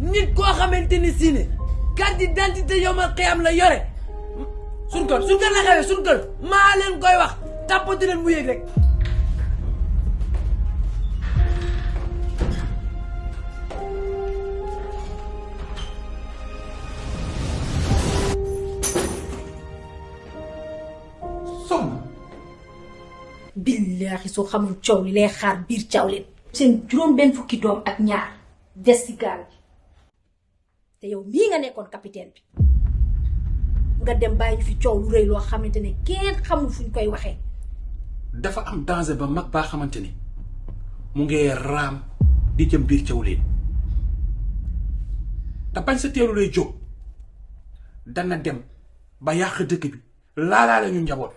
nit koo xamante ni si ne carte d'identité yomal xiyam la yore suñ kër la xewee suñ kër maa leen koy wax tàppati leen mu yéeg rek. billaahi soo xamul coow li lay xaar biir caaw leen seen juróom benn fukki doom ak ñaar des ci gaal gi te yow mii nga nekkoon capitaine bi nga dem bàyyi fi coow lu rëy loo xamante ne kenn xamul fuñ koy waxee. dafa am danger ba mag baa xamante ne mu ngee raam di jëm biir caaw leen te bañ sa teelu lay jóg dana dem ba yàq dëkk bi laalaale ñu njaboot.